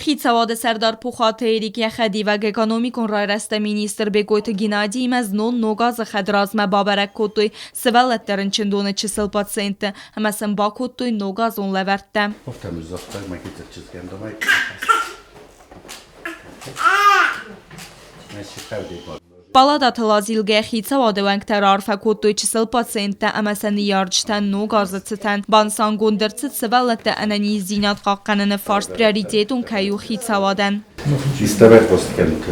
Хицауады сӕрдар Пухаты Эрик йӕ хӕдивӕг экономикон райрӕзты министр Бекъойты Геннадиимӕ знон ног азы хӕдразмӕ бабӕрӕг кодтой сывӕллӕтты рынчындоны чысыл пациентты ӕмӕ сын бакодтой ногазон лӕвӕрттӕ. Палатӕтыл азилгӕ хицауады уӕнгтӕ раарфӕ кодтой чысыл пациенттӕ ӕмӕ сӕ ныййарджытӕн ног азы цытӕн. Банысангонд ӕрцыд сывӕллӕтты ӕнӕниздзинад хъахъхъӕныны фарст приоритетон кӕй у хицауадӕн. Чистовая пост кӕнут?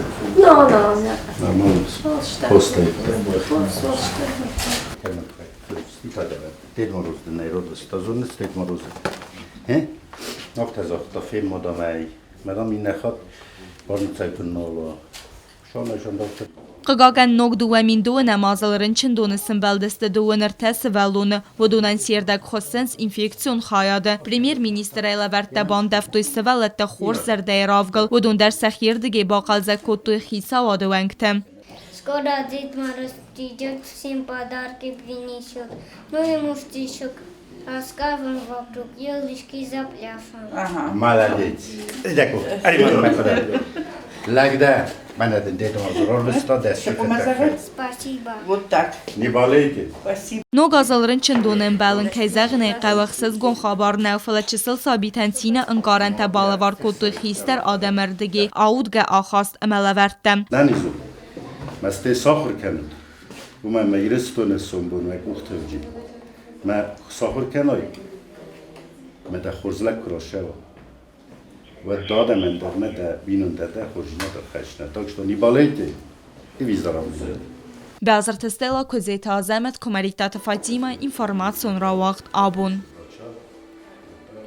Хъыгагӕн, ног 2012 азыл рынчындоны сымбӕлдысты дыууын ӕртӕ сывӕллоны. Уыдонӕн се рдӕг хуыссынц инфекцион хайады. Премьер-министрӕй лӕвӕрттӕ бандӕвтой сывӕллӕттӕ хорз зӕрдӕйы равгыл. Уыдон дӕр сӕхирдыгӕй бахъӕлдзӕг кодтой хицауады уӕнгтӕ. Скоро Дед Мороз придет, всем подарки принесет. Ну и муфтишек расскажем вокруг елочки запляшем. Молодец. Легда. Спасибо. Вот так. Не болейте. Спасибо. Ног азыл рынчындоны ӕмбӕлын, кӕй зӕгъын ӕй хъӕуы, ӕхсызгон хабар нӕу, фӕлӕ чысыл сабитӕн цины ӕнкъарӕнтӕ балӕвар кодтой хистӕр адӕмы ӕрдыгӕй аудгӕ ахаст ӕмӕ лӕвӕрттӕ. Нанизу, мӕ сахуыр кӕнут, уымӕн мӕ Ирыстоны сомбон мӕ къухты ӕвджид. Мӕ сахуыр кӕной, мӕ дӕ хорз лӕг куы рацӕуа, уӕд дӕ адӕмӕн дӕр нӕ дӕ бинонтӕ дӕ хорздзинад ӕрхӕссынӕн. Так что не болейте и выздоравливайте. Базырты Стелла, Куыдзеты Азӕмӕт, Куымӕридтаты Фатимӕ, информацион рауагъд абон.